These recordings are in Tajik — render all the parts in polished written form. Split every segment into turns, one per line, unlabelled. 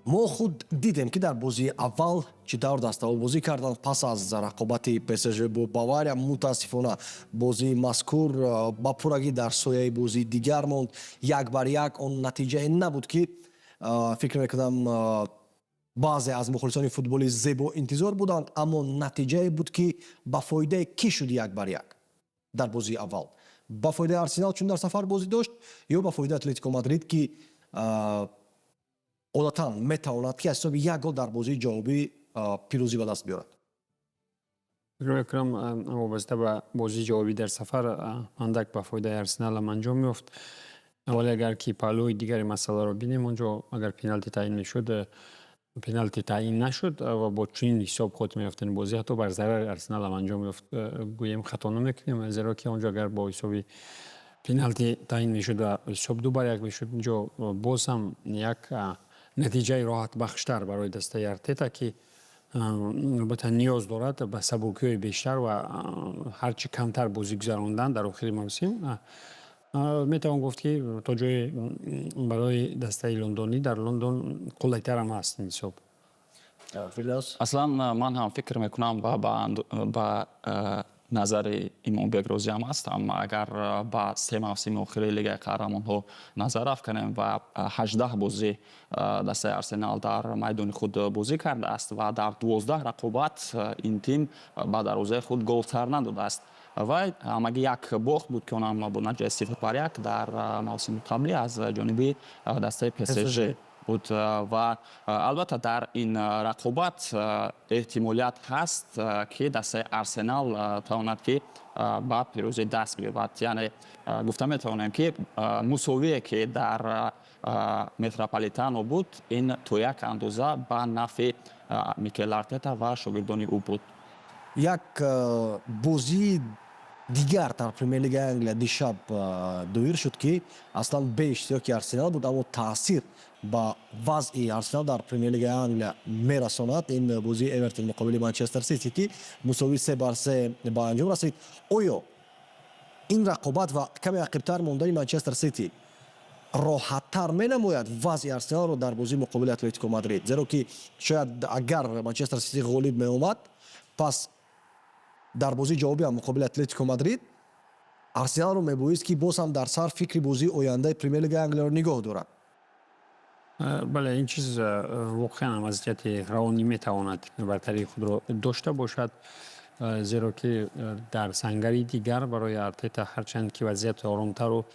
Мо худ дидем, ки дар бозии аввал чӣ тавр дастаҳо бозӣ карданд. Пас аз рақобати ПСЖ бо Бавария, мутаассифона, бозии мазкур ба пуррагӣ дар сояи бозии дигар монд, 1 бар 1. Он натиҷае набуд, ки, фикр мекунам, баъзе аз мухлисони футболи зебо интизор буданд, аммо натиҷае буд, ки ба фоидаи кӣ шуд 1 бар 1 дар бозии аввал? Ба фоидаи Арсенал, чун дар сафар бозӣ дошт, ё ба фоидаи Атлетико Мадрид, ки одатан метавонад, ки аз ҳисоби як гол дар бозии ҷавобӣ пирӯзӣ ба даст биёрад?
Фикр мекунам, вобаста ба бозии ҷавобӣ дар сафар, андак ба фоидаи Арсеналам анҷом ёфт. Вале агар ки паҳлӯи дигари масъаларо бинем, он ҷо агар пеналти таъин мешуд, пеналти таъин нашуд ва бо чунин ҳисоб хотима ёфтани бозӣ ҳатто бар зарари Арсеналам анҷом ёфт, гӯем, хато намекунем, зеро ки он ҷо агар бо ҳисоби пеналти таъин мешуд ва ҳисоб 2 бар 1 мешуд, инҷо боз ҳам як натиҷаи роҳатбахштар барои дастаи Артета, ки албатта ниёз дорад ба сабукиҳои бештар ва ҳарчи камтар бозӣ гузарондан дар охири мавсим, метавон гуфт, ки то ҷое барои дастаи лондонӣ дар Лондон қулайтарам ҳаст ин ҳисоб.
Фирдавс?
Аслан ман ҳам фикр мекунам ва ба назари Имомбек розиам ҳастам. Агар ба се мавсими охири Лигаи қаҳрамонҳо назар афканем ва 18 бозӣ дастаи Арсенал дар майдони худ бозӣ кардааст ва дар 12 рақобат ин тим ба дарвозаи худ гол сар надодааст ва ҳамагӣ як бохт буд, ки онам бо натиҷаи 0 бар 1 дар мавсими қаблӣ аз ҷониби дастаи ПСЖ буд. Ва албатта, дар ин рақобат эҳтимолият ҳаст, ки дастаи Арсенал тавонад, ки ба пирӯзӣ даст биёбад. Яъне гуфта метавонем, ки мусовие, ки дар Метрополитано буд, ин то як андоза ба нафъи Микел Артета ва шогирдони ӯ буд.
Як бозии дигар дар Премер-лигаи Англия дишаб доир шуд, ки аслан бе иштироки Арсенал буд, аммо таъсир ба вазъи Арсенал дар Премер-лигаи Англия мерасонад. Ин бозии Эвертон муқобили Манчестер Сити, ки мусовии 3 бар 3 ба анҷом расид. Оё ин рақобат ва каме ақибтар мондани Манчестер Сити роҳаттар менамояд вазъи Арсеналро дар бозии муқобили Атлетико Мадрид? Зеро ки шояд агар Манчестер Сити ғолиб меомад, пас дар бозии ҷавобиам муқобили Атлетико Мадрид Арсеналро мебоист, ки боз ҳам дар сар фикри бозии ояндаи Премер-лигаи Англияро нигоҳ дорад.
Бале, ин чиз воқеан ҳам аз ҷиҳати равонӣ метавонад бартарии худро дошта бошад, зеро ки дар сангари дигар барои Артета, ҳарчанд ки вазъият оромтару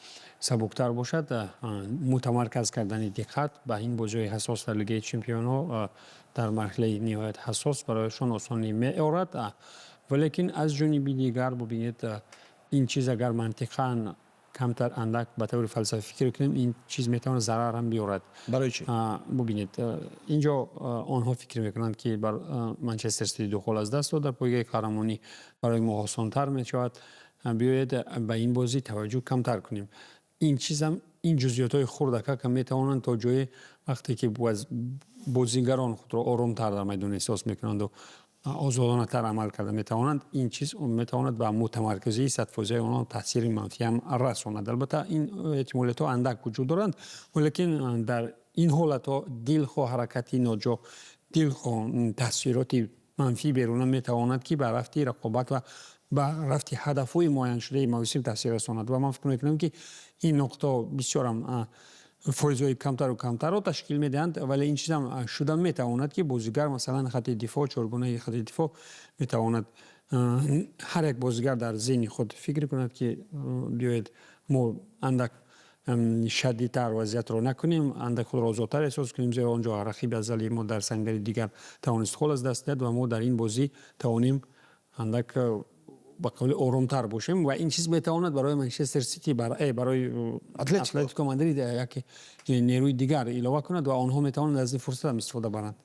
сабуктар бошад, мутамарказ кардани диққат ба ин бозиҳои ҳассос дар Лигаи чемпионҳо дар марҳилаи ниҳоят ҳассос барояшон осонӣ меорад. Валекин аз ҷониби дигар, бубинед, ин чиз агар мантиқан камтар андак ба таври фалсафӣ фикр кунем, ин чиз метавонад зарар ҳам биёрад.
Барои чӣ?
Бубинед, инҷо онҳо фикр мекунанд, ки бар Манчестер Сити ду хол аз даст дод, дар пойгаи қаҳрамонӣ барои мо осонтар мешавад, биёед, ба ин бозӣ таваҷҷӯҳ камтар кунем. Ин чизам, ин ҷузъиётҳои хурдакака метавонанд то ҷое, вақте ки бозигарон худро оромтар дар майдон эҳсос мекунанду озодонатар амал карда метавонанд, ин чиз метавонад ба мутамарказии садфоизаи онҳо таъсири манфиам расонад. Албатта, ин эҳтимолиятҳо андак вуҷуд доранд, валекин дар ин ҳолатҳо дилхоҳ ҳаракати ноҷо, дилхоҳ таъсироти манфии беруна метавонад, ки ба рафти рақобат ва ба рафти ҳадафҳои муайяншудаи мавсим таъсир расонад. Ва ман фикр мекунам, ки ин нуқтаҳо бисёрам фоизҳои камтару камтарро ташкил медиҳанд, вале ин чизам шуда метавонад, ки бозигар, масалан, хати дифоъ, чоргунаи хати дифоъ метавонад, ҳар як бозигар дар зеҳни худ фикр кунад, ки биёед, мо андак шадидтар вазъиятро накунем, андак худро озодтар эҳсос кунем, зеро он ҷо рақиби азалии мо дар сангари дигар тавонист хол аз даст диҳад ва мо дар ин бозӣ тавонем андак ба қавли оромтар бошем. Ва ин чиз метавонад барои Манчестер Сити, барои Атлетико Мадрид як нерӯи дигар илова кунад ва онҳо метавонанд аз ин фурсатам истифода баранд.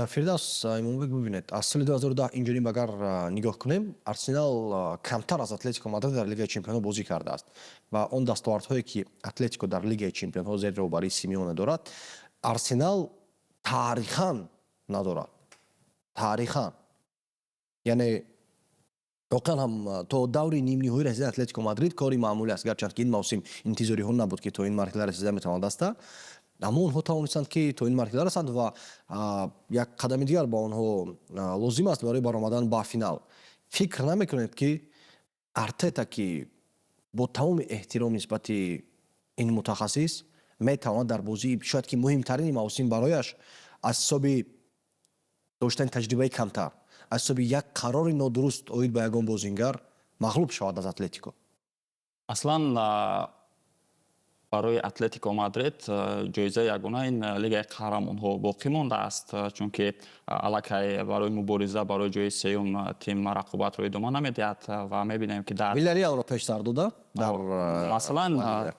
Фирдавс, Имомбек, бибинед, аз соли 2010 инҷониб агар нигоҳ кунем, Арсенал камтар аз Атлетико Мадрид дар Лигаи чемпионҳо бозӣ кардааст ва он дастовардҳое, ки Атлетико дар Лигаи чемпионҳо зери роҳбарии Симеоне дорад, Арсенал таърихан надорад, таърихан. Яъне воқеан ҳам то даври нимниҳоӣ расидан Атлетико Мадрид кори маъмулӣ аст, гарчанд ки ин мавсим интизориҳо набуд, ки то ин марҳила расида метавонад даста. Аммо онҳо тавонистанд, ки то ин марҳила расанд ва як қадами дигар ба онҳо лозим аст барои баромадан ба финал. Фикр намекунед, ки Артета, ки бо тамоми эҳтиром нисбати ин мутахассис, метавонад дар бозии шояд ки муҳимтарини мавсим барояш аз ҳисоби доштани таҷрибаи камтар, аз ҳисоби як қарори нодуруст оид ба ягон бозингар мағлуб шавад аз Атлетико?
Аслан барои Атлетико Мадрид ҷоизаи ягона ин Лигаи қаҳрамонҳо боқӣ мондааст, чунки аллакай барои мубориза барои ҷои сеюм тим рақобатро идома намедиҳад ва мебинем, ки дар
Вилареалро пештар дода дар
Масалан,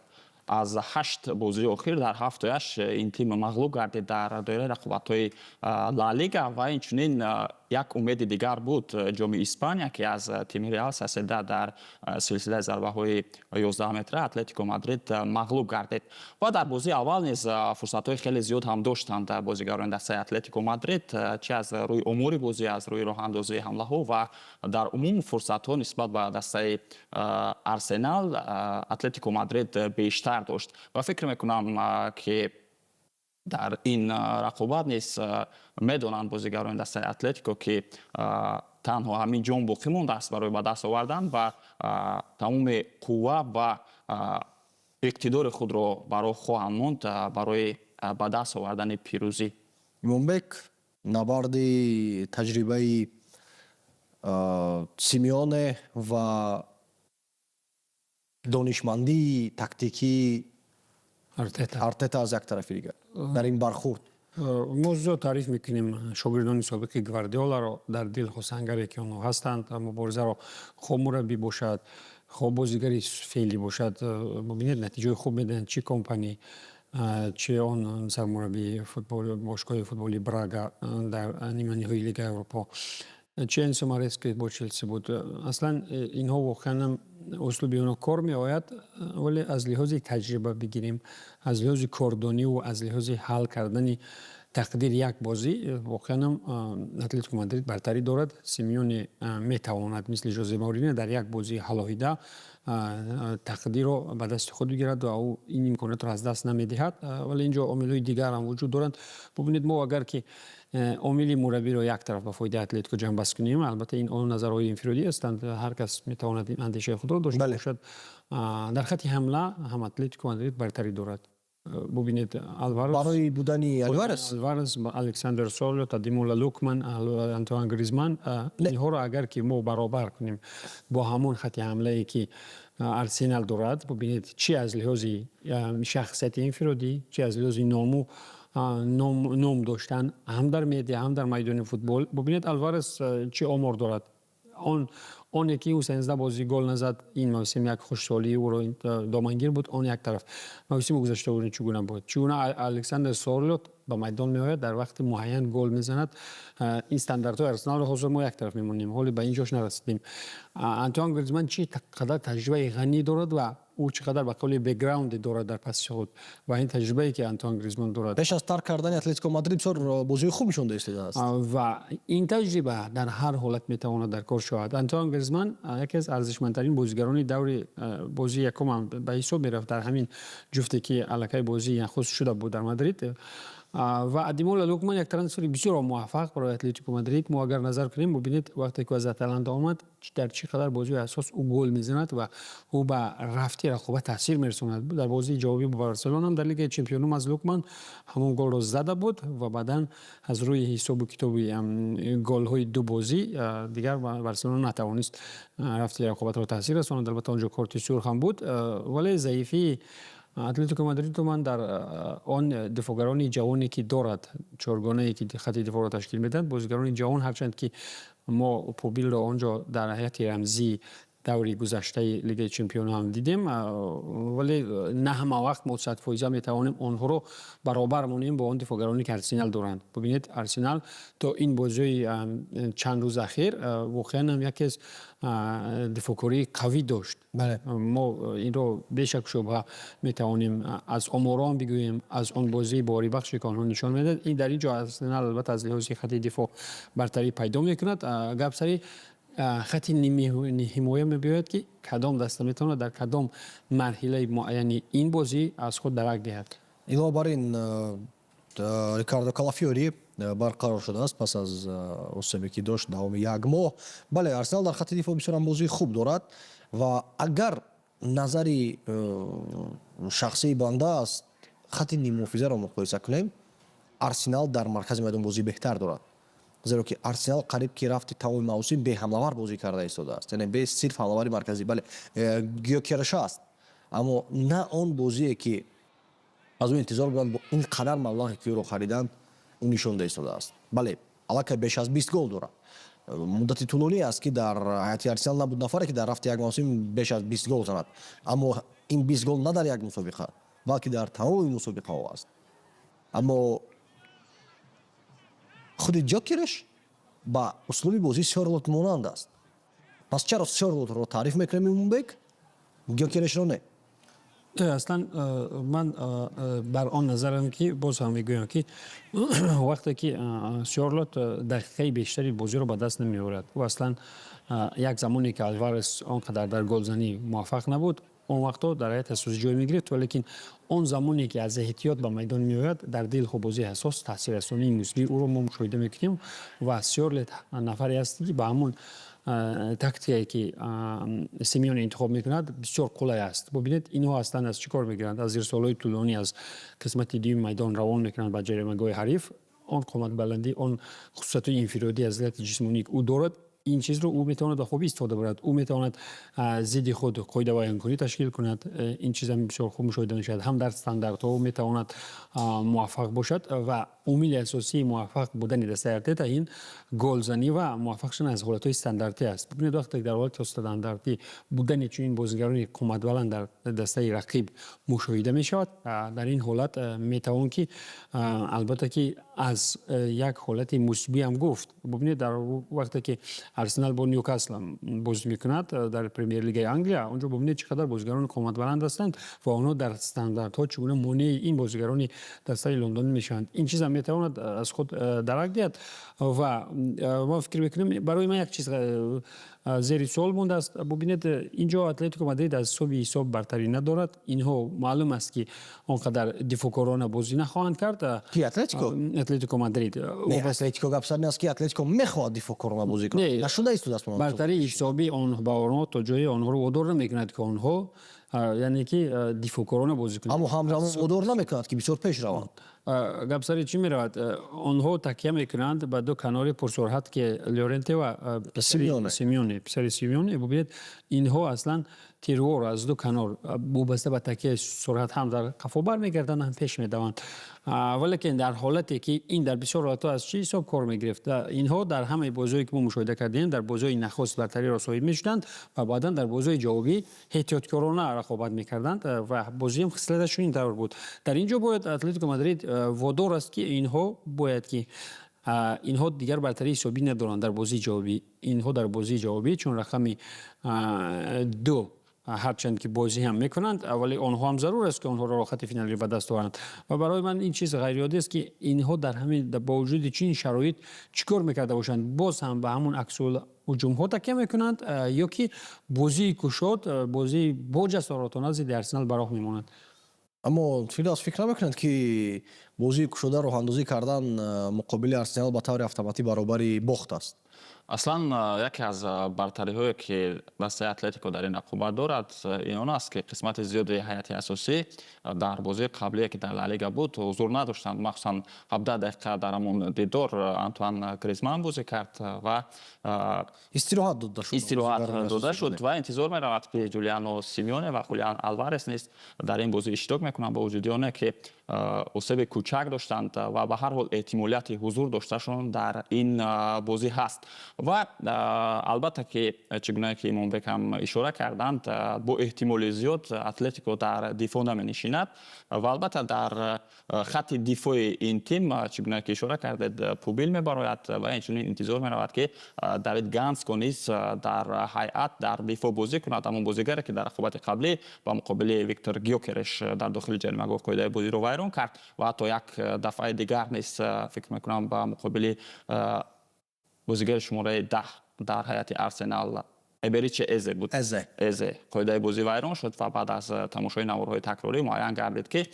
аз ҳашт бозии охир дар ҳафтояш ин тим мағлуб гардид дар доираи рақобатҳои Ла Лига. Ва инчунин як умеди дигар буд, Ҷоми Испания, ки аз тими Реал Соседад дар силсилаи зарбаҳои 11 метра Атлетико Мадрид мағлуб гардид. Ва дар бозии аввал низ фурсатҳои хеле зиёд ҳам доштанд бозигарони дастаи Атлетико Мадрид, чи аз рӯи омори бозӣ, аз рӯи роҳандозии ҳамлаҳо ва дар умум фурсатҳо нисбат ба дастаи Арсенал Атлетико Мадрид бештар дошт. Ва фикр мекунам, ки дар ин рақобат низ медонанд бозигарони дастаи Атлетико, ки танҳо ҳамин ҷом боқӣ мондааст барои ба даст овардан ва тамоми қувва ва иқтидори худро ба роҳ хоҳанд монд барои ба даст овардани пирӯзӣ.
Имонбек, набарди таҷрибаи Симеоне ва донишмандии тактикии Артета аз як тарафи дигар дар ин бархурд?
Мо зиёд таъриф мекунем шогирдони собиқи Гвардиоларо. Дар дил сангаре ки онҳо ҳастанд, муборизаро, хоб мураббӣ бошад, хоб бозигари феълӣ бошад, бубинед, натиҷаҳои хуб медиҳанд: чи Компани, чи он сармураббии бошгоҳи футболи Брага дар ниманиҳои Лигаи Аврупо, чи Энсо Мареска бо Челси буд. Аслан инҳо воқеан услуби онҳо кор меояд, вале аз лиҳози таҷриба бигирем, аз лиҳози кордониву аз лиҳози ҳал кардани тақдири як бозӣ, воқеанам Атлетико Мадрид бартарӣ дорад. Симеоне метавонад мисли Жозе Моуриньо дар як бозии алоҳида тақдирро ба дасти худ бигирад ва ӯ ин имкониятро аз даст намедиҳад. Вале инҷо омилҳои дигар ҳам вуҷуд доранд. Бубинед, мо агар ки омили мураббиро як тараф ба фоидаи Атлетико ҷамъбаст кунем, албатта ин он назарҳои инфиродӣ ҳастанд, ҳар кас метавонад андешаи худро дошта бошад, дар хатти ҳамла ҳам Атлетико Мадрид бартарӣ дорад. Бубинед, Алварес.
Барои будани Алварес.
Алварес, Александр Сорлот, Адемола Лукман, Антуан Гризман, инҳоро агар ки мо баробар кунем бо ҳамон хатти ҳамлае, ки Арсенал дорад, бубинед, чи аз лиҳози шахсияти инфиродӣ, чи аз лиҳози ному ном доштан ҳам дар медиа, ҳам дар майдони футбол. Бубинед, Алварес чӣ омор дорад. Он оне ки ӯ 13 бозӣ гол назад, ин мавсим як хушсолии ӯро домангир буд, он як тараф. Мавсими гузашта ӯ чӣ гуна буд, чӣ гуна Александр Сорлот ба майдон меояд, дар вақти муайян гол мезанад. Ин стандартҳои Арсеналро ҳозир мо як тараф мемонем, ҳоле ба ин ҷош нарасидем. Антуан Гризман чӣ қадар таҷрибаи ғанӣ дорад ва ӯ чӣ қадар ба қавли бекграунде дорад дар паси худ ва ин таҷрибае, ки Антуан Гризман дорад.
Пеш аз тарк кардани Атлетико Мадрид бисёр бозиҳои хуб нишон доистааст.
Ва ин таҷриба дар ҳар ҳолат метавонад дар кор шавад. Антуан Гризман яке аз арзишмандтарин бозигарони даври бозии якум ҳам ба ҳисоб мерафт дар ҳамин ҷуфте, ки аллакай бозии нахуст шуда буд дар Мадрид. Ва Адемола Лукман як трансфери бисёр муваффақ барои Атлетико Мадрид. Мо агар назар кунем, бубинед, вақте ки аз Аталанта омад, дар чӣ қадар бозиҳои асос ӯ гол мезанад ва ӯ ба рафти рақобат таъсир мерасонад. Дар бозии ҷавобӣ бо Барселона дар Лигаи Чемпионум аз Лукман ҳамон голро зада буд ва баъдан аз рӯи ҳисобу китоби голҳои ду бозӣ дигар Барселона натавонист рафти рақобатро таъсир расонад. Албатта, он ҷо корти сурх ҳам буд. Вале заифии Атлетико Мадридро ман дар он дифоъгарони ҷавоне, ки дорад, чоргонае, ки хатти дифоъро ташкил медиҳанд, бозигарони ҷавон. Ҳарчанд ки мо Пубилро он ҷо дар ҳайати рамзии даври гузаштаи Лигаи Чемпионо ҳам дидем, вале на ҳама вақт мо 100% метавонем онҳоро баробар монем бо он дифоъгароне, ки Арсенал доранд. Бубинед, Арсенал то ин бозиҳои чанд рӯз ахир воқеан ҳам яке аз дифоъкории қавӣ дошт. Мо инро бешаку шубҳа метавонем аз оморон бигӯем, аз он бозии боварибахше, ки онҳо нишон медиҳад. Ин дар ин ҷо Арсенал, албатта, аз лиҳози хатти дифоъ бартарӣ пайдо мекунад. Гап сари хатти ҳимоя мебиёяд, ки кадом даста метавонад дар кадом марҳилаи муайяни ин бозӣ аз худ дарак диҳад.
Илова бар ин, Рикардо Калафиори барқарор шудааст пас аз осебе, ки дошт давоми як моҳ. Бале, Арсенал дар хатти дифоъ бисёрам бозии хуб дорад ва агар назари шахсии банда аст, хатти ниммуҳофизаро муқоиса кунем, Арсенал дар маркази майдон бозии беҳтар дорад, зеро ки Арсенал қариб ки рафти тамоми мавсим бе ҳамлавар бозӣ карда истодааст, яъне бе сирф ҳамлавари марказӣ. Бале, Гёкереш аст, аммо на он бозие, ки аз ӯ интизор буданд бо ин қадар маблағе, ки ӯро хариданд, ӯ нишон истодааст. Бале, аллакай беш аз 20 гол дорад. Муддати тӯлонӣ аст, ки дар ҳайати Арсенал набуд нафаре, ки дар рафти як мавсим беш аз 20 гол занад. Аммо ин 20 гол на дар як мусобиқа, балки дар тамоми мусобиқаҳо аст. Аммо худи Ҷокереш ба услуби бозии Сёрлот монанд аст. Пас чаро Сёрлотро таъриф мекунем, Имомбек, Гёкерешро не?
Аслан ман бар он назарам, ки боз ҳам мегӯям, ки вақте ки Сёрлот дақиқаи бештари бозиро ба даст намеорад, ӯ аслан як замоне, ки Алварес он қадар дар голзанӣ муваффақ набуд, он вақтҳо дар ҳайати асосӣ ҷой мегирифт, валекин он замоне, ки аз эҳтиёт ба майдон меояд, дар дилхоҳ бозии ҳассос таъсиррасонии мусбии ӯро мо мушоҳида мекунем. Ва Сёрлет нафаре аст, ки ба ҳамон тактикае, ки Симеоне интихоб мекунад, бисёр қулай аст. Бубинед, инҳо аслан аз чӣ кор мегиранд? Аз ирсолҳои тӯлонӣ аз қисмати дуюми майдон равон мекунанд ба ҷаримагоҳи ҳариф. Он қоматбаландӣ, он хусусиятҳои инфиродӣ аз ҷиҳати ҷисмонӣ ӯ дорад, ин чизро ӯ метавонад ба хубӣ истифода барад. Ӯ метавонад зидди худ қоидавайронкунӣ ташкил кунад. Ин чизам бисёр хуб мушоҳида мешавад. Ҳам дар стандартҳо метавонад муваффақ бошад ва омили асосии муваффақ будани дастаи Артета ин голзанӣ ва муваффақ шудан аз ҳолатҳои стандартӣ аст. Бибинед, вақте дар ҳолати стандартӣ будани чунин бозигарони қоматбаланд дар дастаи рақиб мушоҳида мешавад, дар ин ҳолат метавон ки албатта ки аз як ҳолати мусбӣ ҳам гуфт. Бубинед, дар вақте ки Арсенал бо Ньюкасл бозӣ мекунад дар Премер-лигаи Англия, онҷо бубинед, чӣ қадар бозигарони қоматбаланд ҳастанд ва онҳо дар стандартҳо чӣ гуна монеи ин бозигарони дастаи лондонӣ мешаванд. Ин чизам метавонад аз худ дарак диҳад. Ва мо фикр мекунем, барои ман як чиз зери суол мондааст. Бубинед, инҷо Атлетико Мадрид аз ҳисоби ҳисоб бартарӣ надорад. Инҳо маълум аст, ки он қадар дифоъкорона бозӣ нахоҳанд кард.
Ки, Атлетико?
Атлетико Мадрид.
Не, Атлетико гап сар нест, ки Атлетико мехоҳад дифоъкорона бозӣ кунад, нашуда истодааст.
Бартарии ҳисобии он ба онҳо то ҷое онҳоро водор намекунад, ки онҳо яъне ки дифоъкорона бозӣ кунанд.
Аммо ҳамзамон водор намекунад, ки бисёр пеш раванд.
Гап сари чӣ меравад? Онҳо такя мекунанд ба ду канори пурсуръат, ки Лёренте ва Симеоне, писари Симеоне. Бубинед, инҳо аслан тирвор аз ду канор вобаста ба такяи суръат ҳам дар қафо бармегарданд, ҳам пеш медаванд. Валекин дар ҳолате, ки ин дар бисёр ҳолатҳо аз чӣ ҳисоб кор мегирифт, инҳо дар ҳамаи бозиҳое, ки мо мушоҳида кардем, дар бозиҳои нахуст бартариро соҳиб мешуданд ва баъдан дар бозиҳои ҷавобӣ эҳтиёткорона рақобат мекарданд ва бозиам хислаташ чунин тавр буд. Дар ин ҷо бояд Атлетико Мадрид водор аст, ки инҳо бояд ки инҳо дигар бартарии ҳисобӣ надоранд дар бозии ҷавобӣ. Инҳо дар бозии ҷавобӣ чун рақами ду ҳарчанд ки бозӣ ҳам мекунанд, вале онҳо ҳам зарур аст, ки онҳоро роҳхати финалӣ ба даст оваранд. Ва барои ман ин чиз ғайриоддӣ аст, ки инҳо дар ҳамин бо вуҷуди чунин шароит чӣ кор мекарда бошанд? Боз ҳам ба ҳамон аксул ҳуҷумҳо такя мекунанд ё ки бозии кушод, бозии бо ҷасоратона зидди Арсенал ба роҳ мемонанд?
Аммо Фирдавс, фикр намекунад, ки бозии кушода роҳандозӣ кардан муқобили Арсенал ба таври автоматӣ баробари бохт аст?
Аслан яке аз бартариҳое, ки дастаи Атлетико дар ин рақобат дорад, ин он аст, ки қисмати зиёди ҳайати асосӣ дар бозии қаблие, ки дар Ла Лига буд, ҳузур надоштанд. Махсусан 17 дақиқа дар ҳамон дидор Антуан Гризман бозӣ кард ва
истироҳат дода шуд.
Истироҳат дода шуд ва интизор меравад, ки Ҷулиано Симеоне ва Хулиан Алварес низ дар ин бозӣ иштирок мекунанд, бо вуҷуди оне ки осеби кӯчак доштанд ва ба ҳар ҳол эҳтимолияти ҳузур дошташон дар ин бозӣ ҳаст. Ва албатта ки, чӣ гунае ки Имомбек ҳам ишора карданд, бо эҳтимоли зиёд Атлетико дар дифоъ наменишинад ва албатта дар хатти дифои ин тим, чӣ гунае ки ишора кардед, Пубил мебарояд ва инчунин интизор меравад, ки Давид Ганско низ дар ҳайат дар дифоъ бозӣ кунад, ҳамон бозигаре, ки дар рақобати қаблӣ ба муқобили Виктор Гёкереш дар дохили ҷаримагоҳ қоидаи бозиро вайрон кард ва ҳатто як дафъаи дигар низ, фикр мекунам, ба муқобили бозигари шумораи 10 дар ҳайати Арсенал. Эберичи Эзе буд.
Эзе.
Эзе. Қоидаи бозӣ вайрон шуд ва баъд аз тамошои наворҳои такрорӣ муайян гардид, ки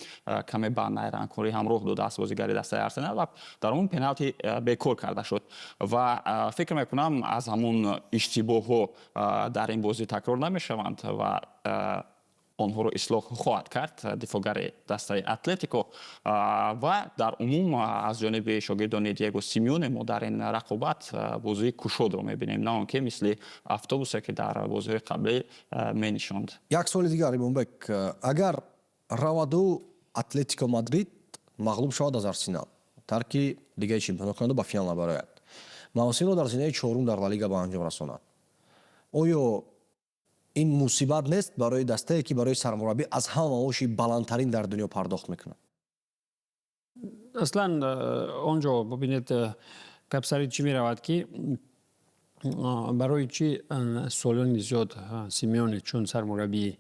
каме ба найрангкорӣ ҳам роҳ додааст бозигари дастаи Арсенал ва дар он пеналти бекор карда шуд. Ва фикр мекунам, аз ҳамун иштибоҳҳо дар ин бозӣ такрор намешаванд ва онҳоро ислоҳ хоҳад кард дифоъгари дастаи Атлетико. Ва дар умум аз ҷониби шогирдони Диего Симеоне мо дар ин рақобат бозии кушодро мебинем, на он ки мисли автобусе, ки дар бозиҳои қаблӣ менишонд.
Як суоли дигар, Имомбек. Агар раваду Атлетико Мадрид мағлуб шавад аз Арсенал, тарки Лигаи чемпионот кунаду ба финал набарояд, мавсимро дар зинаи чорум дар Ла Лига ба анҷом расонад, оё ин мусибат нест барои дастае, ки барои сармураббӣ аз ҳама маоши баландтарин дар дунё пардохт мекунад?
Аслан он ҷо бубинед, гап сари чӣ меравад, ки барои чӣ солони зиёд Симеоне чун сармураббии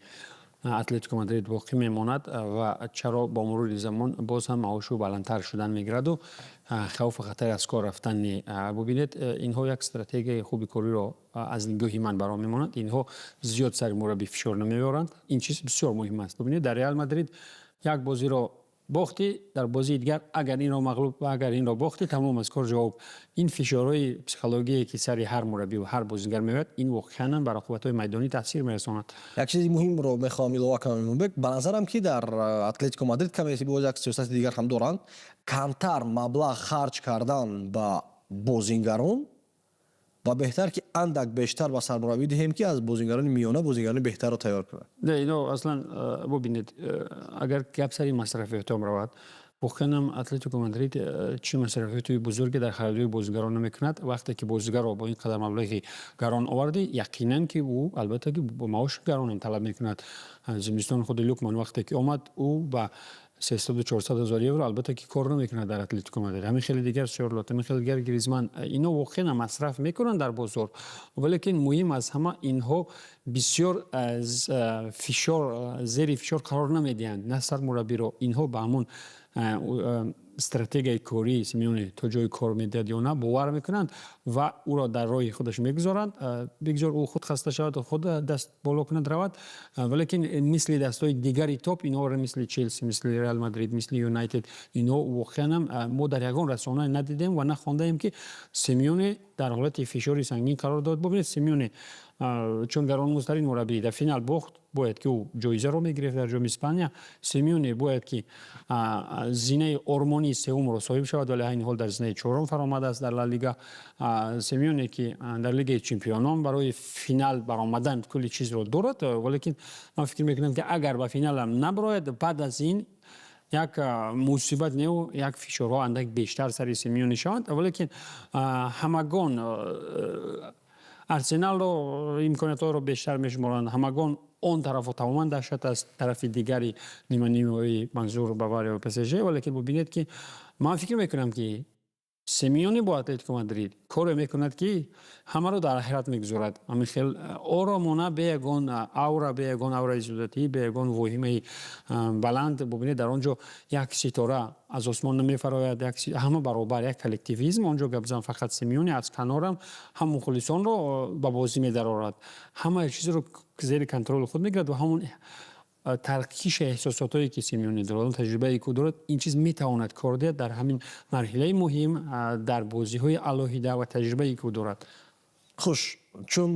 Атлетико Мадрид боқӣ мемонад ва чаро бо мурури замон боз ҳам маошу баландтар шудан мегираду хавфу хатари аз кор рафтан. Бубинед, инҳо як стратегияи хуби кориро аз нигоҳи ман баро мемонанд. Инҳо зиёд сари мураббӣ фишор намеоранд. Ин чиз бисёр муҳим аст. Бубинед, дар Реал Мадрид як бозиро бохтӣ, дар бозии дигар агар инро мағлуб, агар инро бохтӣ, тамом, аз кор ҷавоб. Ин фишорҳои психологие, ки сари ҳар мураббӣ ва ҳар бозингар меояд, ин воқеанан ба рақобатҳои майдонӣ таъсир мерасонад.
Як чизи муҳимро мехоҳам илова кунам, Имомбек. Ба назарам, ки дар Атлетико Мадрид каме боз як сиёсати дигар ҳам доранд: камтар маблағ харҷ кардан ба бозингарон ва беҳтар, ки андак бештар ба сармураббӣ диҳем, ки аз бозингарони миёна бозингарони беҳтарро тайёр кунад.
Не, ино аслан бубинед, агар гап сари масрафиётҳом равад, воқеанам Атлетико Мадрид чӣ масрафиёти бузурге дар харидории бозигарон намекунад. Вақте ки бозигарро бо ин қадар маблағи гарон овардӣ, яқинан ки ӯ албатта ки маоши гаронам талаб мекунад. Зимистон худи Лукман вақте ки омад, ӯ ба 300-400 ҳазор евро албатта ки кор намекунад дар Атлетико Мадрид. Ҳамин хеле дигар Сёрлот, ҳамин хеле дигар Гризман, ино воқеан масраф мекунанд дар бозор, валекин муҳим аз ҳама, инҳо бисёр фишор, зери фишор қарор намедиҳанд на сармураббиро. Инҳо ба ҳамон стратегияи кории Симеоне то ҷои кор медиҳад ё на бовар мекунанд ва ӯро дар роҳи худаш мегузоранд. Бигзор ӯ худ хаста шавад, худ даст боло кунад, равад. Валекин мисли дастҳои дигари топ, инҳоро, мисли Челси, мисли Реал Мадрид, мисли Юнайтед, инҳо воқеанам мо дар ягон расона надидем ва нахондаем, ки Симеоне дар ҳолати фишори сангин қарор дод. Бубинед, Симеоне чун гаронмуздтарин мураббӣ дар финал бохт, бояд ки ӯ ҷоизаро мегирифт дар Ҷоми Испания. Симеоне бояд ки зинаи ормонии сеюмро соҳиб шавад, вале айни ҳол дар зинаи чорум фаромадааст дар Ла Лига. Симеоне, ки дар Лигаи чемпионон барои финал баромадан кулли чизро дорад, валекин ман фикр мекунам, ки агар ба финалам набарояд, баъд аз ин як мусибат неу як фишорҳо андак бештар сари Симеоне шаванд. Валекин ҳамагон Арсеналро имкониятҳоро бештар мешуморанд. Ҳамагон он тарафо тамоман даҳшат аст, тарафи дигари ниманиҳои, манзур Бавария ва ПСЖ. Валекин бубинед, ки ман фикр мекунам, ки Симеоне бо Атлетико Мадрид коре мекунад, ки ҳамаро дар ҳайрат мегузорад. Ҳамин хел оромона, бе ягон аура, бе ягон аураи зиёдатӣ, бе ягон воҳимаи баланд. Бубинед, дар он ҷо як ситора аз осмон намефарояд, ҳама баробар, як коллективизм он ҷо гап зан. Фақат Симеоне аз канорам ҳам мухлисонро ба бозӣ медарорад, ҳамаи чизро зери контроли худ мегирад ва ҳамон таркиши эҳсосотое, ки Симеоне дорад, он таҷрибае, ки ӯ дорад, ин чиз метавонад кор диҳад дар ҳамин марҳилаи муҳим, дар бозиҳои алоҳида ва таҷрибае, ки ӯ дорад.
Хуш, чун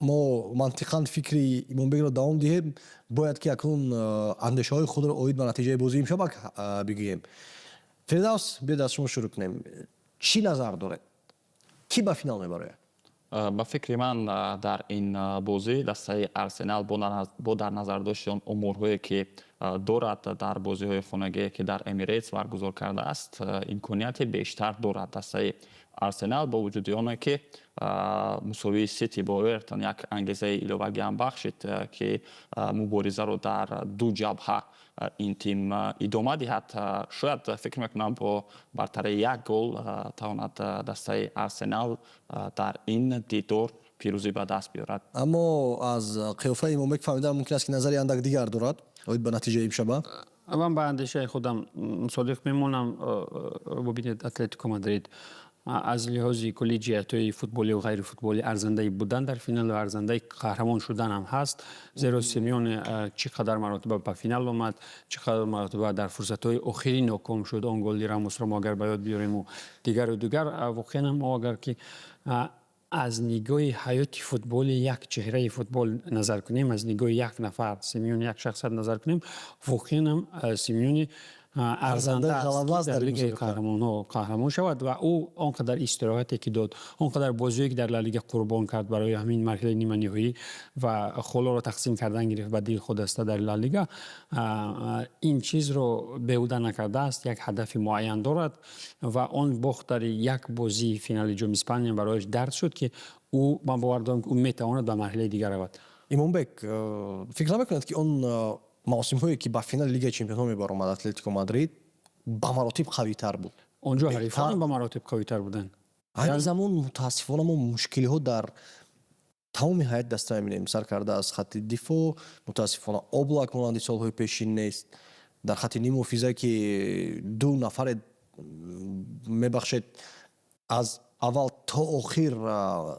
мо мантиқан фикри Имомбекро давом диҳем, бояд ки акнун андешаҳои худро оид ба натиҷаи бозии имшаб бигӯем. Фирдавс, биёед аз шумо шурӯъ кунем. Чӣ назар доред, кӣ ба финал мебарояд?
Ба фикри ман, дар ин бозӣ дастаи Арсенал бо дар назардошти он оморҳое, ки дорад дар бозиҳои хонагие, ки дар Эмирейтс баргузор кардааст, имконияти бештар дорад дастаи Арсенал, бо вуҷуди оне ки мусовии Сити бо Эвертон як ангезаи иловагӣ ҳам бахшид, ки муборизаро дар ду ҷабҳа ин тим идома диҳад. Шояд, фикр мекунам, бо бартарии як гол тавонад дастаи Арсенал дар ин дидор пирӯзӣ ба даст биёрад.
Аммо аз қиёфаи Имомбек фаҳмидан мумкин аст, ки назари андак дигар дорад оид ба натиҷаи имшаба.
Ман ба андешаи худам содиқ мемонам. Бубинед, Атлетико Мадрид Аз лиҳози кулли ҷиҳатҳои футболию ғайрифутболӣ арзандаи будан дар финал ва арзандаи қаҳрамон шудан ҳам ҳаст, зеро Симеоне чӣ қадар маротиба ба финал омад, чӣ қадар маротиба дар фурсатҳои охирӣ ноком шуд. Он голи Рамосро мо агар ба ёд биёрему дигару дигар. Воқеан ҳам мо агар ки аз нигоҳи ҳаёти футболи як чеҳраи футбол назар кунем, аз нигоҳи як нафар, Симеоне, як шахсият назар кунем, воқеан ҳам Симеоне арзанда аст, дар Лигаи қаҳрамонҳо қаҳрамон шавад. Ва ӯ он қадар истироҳате ки дод, он қадар бозиҳое ки дар Ла Лига қурбон кард барои ҳамин марҳилаи ниманиҳоӣ ва холоро тақсим кардан гирифт ба дили худ даста дар Ла Лига, ин чизро беҳуда накардааст, як ҳадафи муайян дорад. Ва он бохт дар як бозии финали Ҷоми Испания барояш дарс шуд, ки ӯ, ман бовар дорам, ки ӯ метавонад ба марҳилаи дигар равад.
Имомбек, фикр намекунад, ки он мавсимҳое, ки ба финали Лигаи чемпионҳо мебаромад, Атлетико Мадрид ба маротиб қавитар буд?
Он ҷо ҳарифон ба маротиб қавитар буданд.
Айни замон, мутаассифона, мо мушкилиҳо дар тамоми ҳайати даста мебинем, сар карда аз хатти дифоъ. Мутаассифона, Облак монанди солҳои пешин нест. Дар хатти ниммуҳофиза, ки ду нафаре, мебахшед, аз аввал то охир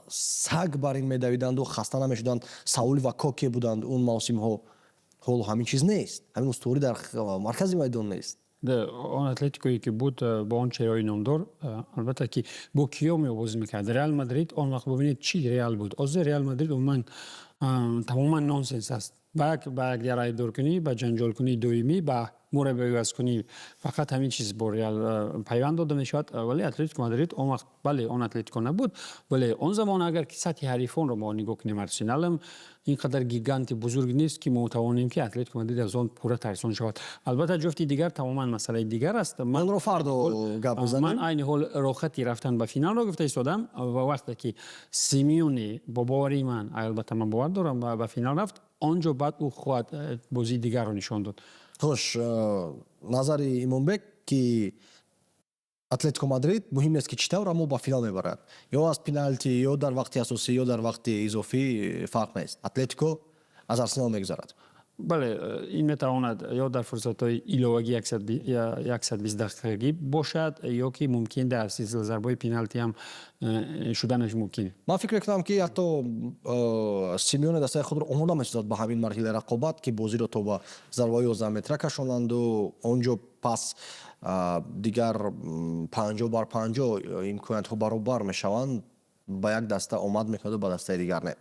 саг бар ин медавиданду хаста намешуданд, Саул ва Коке буданд он мавсимҳо, ҳоло ҳамин чиз нест, ҳамин устуворӣ дар маркази майдон нест.
Он Атлетикое ки буд бо он чеҳраҳои номдор, албатта, ки бо киё мебозӣ мекард Реал Мадрид он вақт, бубинед, чӣ Реал буд. Ҳозир Реал Мадрид умуман тамоман нонсенс аст. Ба якдигар айбдоркунӣ, ба ҷанҷолкунии доимӣ, ба мураббиивазкунӣ, фақат ҳамин чиз бо Реал пайванд дода мешавад. Вале Атлетико Мадрид он вақт, бале, он Атлетико набуд, вале он замон агар ки сатҳи ҳарифонро мо нигоҳ кунем, Арсеналам ин қадар гиганти бузург нест, ки мо тавонем, ки Атлетико Мадрид аз он пурра тарсон шавад. Албатта, ҷуфти дигар тамоман масъалаи дигар аст.
Онро фардо гап мезанем.
Ман айни ҳол роҳхати рафтан ба финалро гуфта истодам. Ва вақте ки Симеоне, бо бовари ман, албатта, ман бовар дорам, ба финал рафт, он ҷо баъд ӯ хоҳад бозии дигарро нишон дод.
Хуш, назари Имомбек, ки Атлетико Мадрид муҳим нест, ки чӣ тавр, аммо ба финал мебарад, ё аз пеналти, ё дар вақти асосӣ, ё дар вақти изофӣ, фарқ нест, Атлетико аз Арсенал мегузарад.
Бале, ин метавонад ё дар фурсатҳои иловагӣ 120 дақиқагӣ бошад, ё ки мумкин дар силсила зарбаҳои пеналти ҳам шуданаш мумкин.
Ман фикр мекунам, ки ҳатто Симеоне дастаи худро омода месозад ба ҳамин марҳилаи рақобат, ки бозиро то ба зарбаҳои 11 метра кашонанду он ҷо пас дигар 50 бар 50 имкониятҳо баробар мешаванд, ба як даста омад мекунаду ба дастаи дигар не.